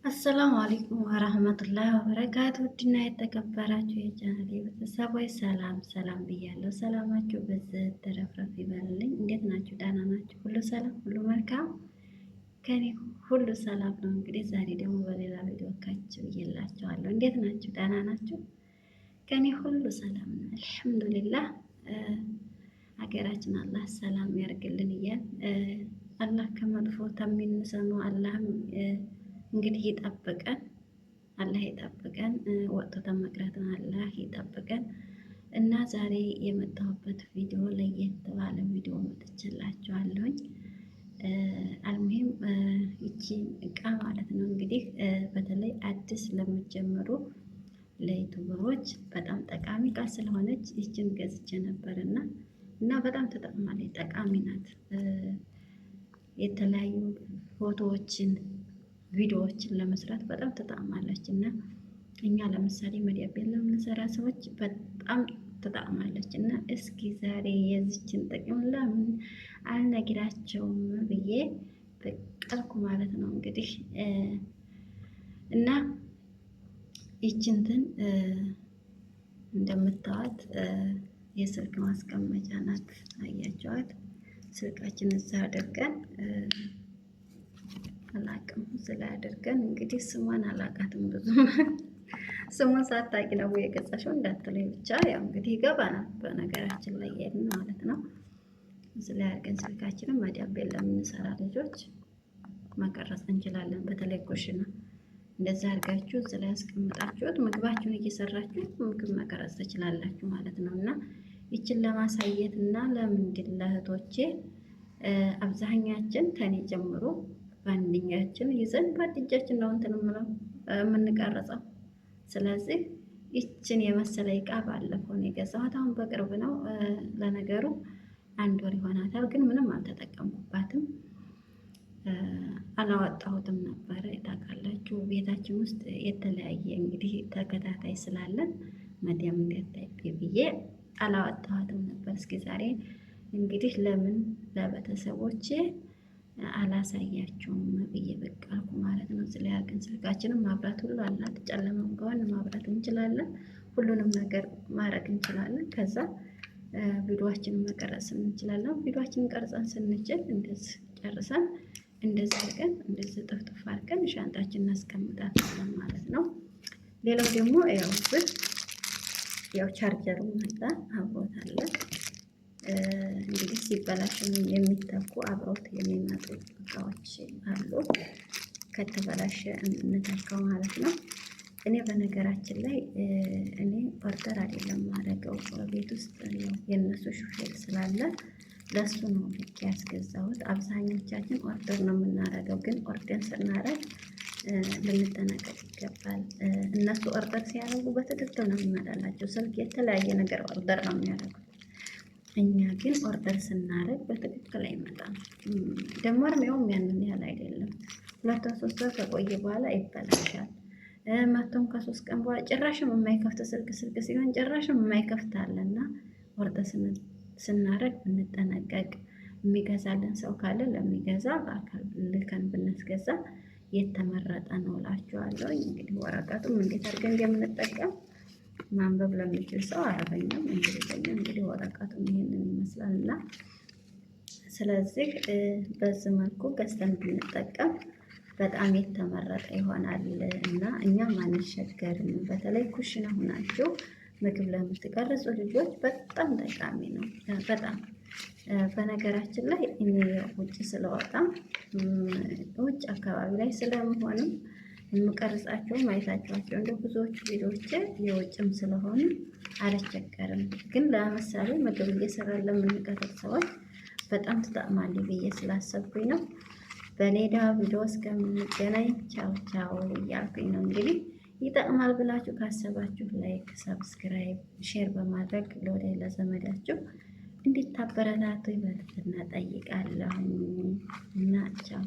السلام عليكم ورحمة الله وبركاته። ውድና የተከበራችሁ የቻናሌ ቤተሰቦች ሰላም ሰላም ብያለሁ። ሰላማችሁ ብዝት ትርፍርፍ ይበልልኝ። እንዴት ናችሁ? ደህና ናችሁ? ሁሉ ሰላም፣ ሁሉ መልካም፣ ከኔ ሁሉ ሰላም ነው። እንግዲህ ዛሬ ደግሞ በሌላ ቪዲዮ ከች ብዬላችኋለሁ። እንዴት ናችሁ? ደህና ናችሁ? ከኔ ሁሉ ሰላም ነው፣ الحمد لله። ሀገራችን አላህ ሰላም ያርግልን እያል አላህ ከመጥፎ ከሚንሰማው አላህም እንግዲህ ይጠብቀን፣ አላህ ይጠብቀን፣ ወጥቶ ተመቅረትን አላህ ይጠብቀን። እና ዛሬ የመጣሁበት ቪዲዮ ለየት ባለ ቪዲዮ መጥቼላችኋለሁኝ። አልሙሂም ይቺ እቃ ማለት ነው እንግዲህ በተለይ አዲስ ለሚጀምሩ ለዩቱበሮች በጣም ጠቃሚ እቃ ስለሆነች ይችን ገዝቼ ነበርና እና በጣም ተጠቅማለች። ጠቃሚ ናት። የተለያዩ ፎቶዎችን ቪዲዮዎችን ለመስራት በጣም ትጠቅማለች እና እኛ ለምሳሌ መዳብ ቤት ለምንሰራ ሰዎች በጣም ትጠቅማለች እና እስኪ ዛሬ የዚችን ጥቅም ለምን አልነግራቸውም ብዬ ብቅ አልኩ ማለት ነው። እንግዲህ እና ይችንትን እንደምታዋት የስልክ ማስቀመጫ ናት። አያቸዋት ስልካችን እዛ አድርገን አላቅም ስላደርገን እንግዲህ ስሟን አላቃትም ብዙም ስሙን ሳታቂ ነው ወይ የገዛሽው እንዳትለኝ ብቻ ያው እንግዲህ ይገባናል። በነገራችን ላይ የሄድን ማለት ነው። ስለ አድርገን ስልካችንን መዳብ ቤት ለምንሰራ ልጆች መቀረጽ እንችላለን። በተለይ ኩሽና እንደዛ አድርጋችሁ እዚህ ላይ ያስቀምጣችሁት ምግባችሁን እየሰራችሁ ምግብ መቀረጽ ትችላላችሁ ማለት ነው። እና ይችን ለማሳየት እና ለምንድን ለእህቶቼ አብዛኛችን ከኔ ጀምሮ በአንደኛችን ይዘን በአንድ እጃችን ነው እንትን የምንቀርጸው። ስለዚህ ይችን የመሰለ እቃ ባለፈው ነው የገዛኋት። አሁን በቅርብ ነው ለነገሩ አንድ ወር ይሆናታል፣ ግን ምንም አልተጠቀምኩባትም፣ አላወጣሁትም ነበረ። ታውቃላችሁ ቤታችን ውስጥ የተለያየ እንግዲህ ተከታታይ ስላለን መዲያም እንዳታይብኝ ብዬ አላወጣኋትም ነበር። እስኪ ዛሬ እንግዲህ ለምን ለቤተሰቦቼ አላሳያችሁም ብዬ ብቅ አልኩ ማለት ነው። ስለ ያርገን ስልካችንን ማብራት ሁሉ አላት። ጨለማም ከሆነ ማብራት እንችላለን። ሁሉንም ነገር ማድረግ እንችላለን። ከዛ ቪዲዮአችንን መቀረጽ እንችላለን። ቪዲዮአችንን ቀርጸን ስንችል እንደዚህ ጨርሰን እንደዚህ አድርገን እንደዚህ ጥፍጥፍ አድርገን ሻንጣችን እናስቀምጣለን ማለት ነው። ሌላው ደግሞ ያው ያው ቻርጀሩ መጣ አብሮት አለ። እንግዲህ ሲበላሹ የሚተኩ አብረውት የሚመጡ እቃዎች አሉ። ከተበላሸ እንተካው ማለት ነው። እኔ በነገራችን ላይ እኔ order አይደለም ማድረገው ቤት ውስጥ የእነሱ ሹፌር ስላለ ለሱ ነው ልክ ያስገዛሁት። አብዛኞቻችን order ነው የምናደርገው፣ ግን order ስናደርግ ልንጠነቀቅ ይገባል። እነሱ order ሲያደርጉ በትክክል ነው የሚመጣላቸው። ስልክ የተለያየ ነገር order ነው የሚያደርጉት። እኛ ግን order ስናደርግ በትክክል አይመጣም። ደግሞ እድሜውም ያንን ያህል አይደለም። 2 ወር 3 ወር ከቆየ በኋላ ይበላሻል። መቶም ከ3 ቀን በኋላ ጭራሽም የማይከፍት ስልክ ስልክ ሲሆን ጭራሽም የማይከፍት አለና order ስናደርግ ብንጠነቀቅ፣ የሚገዛልን ሰው ካለ ለሚገዛ በአካል ልከን ብናስገዛ የተመረጠ ነው እላችኋለሁ። እንግዲህ ወረቀቱም እንዴት አድርገን እንደምንጠቀም ማንበብ ለሚችል ሰው አረበኛም እንግሊዝኛም እንግዲህ ወረቀቱም ይሄንን ይመስላል እና ስለዚህ በዚህ መልኩ ገዝተን ብንጠቀም በጣም የተመረጠ ይሆናል እና እኛም አንቸገርም። በተለይ ኩሽና ሆናችሁ ምግብ ለምትቀርጹ ልጆች በጣም ጠቃሚ ነው። በጣም በነገራችን ላይ እኔ ውጭ ስለወጣ ውጭ አካባቢ ላይ ስለመሆንም የምቀርጻቸው ማየታቸዋቸው እንደ ብዙዎቹ ቪዲዮዎች የውጭም ስለሆኑ አልቸገርም። ግን ለምሳሌ ምግብ እየሰራን ለምንቀርጽ ሰዎች በጣም ትጠቅማለች ብዬ ስላሰብኩኝ ነው። በሌላ ቪዲዮ እስከምንገናኝ ቻው ቻው እያልኩኝ ነው። እንግዲህ ይጠቅማል ብላችሁ ካሰባችሁ like፣ subscribe፣ share በማድረግ ለወዳጅ ለዘመዳችሁ እንድታበረታቱ በትህትና እጠይቃለሁ እና ቻው።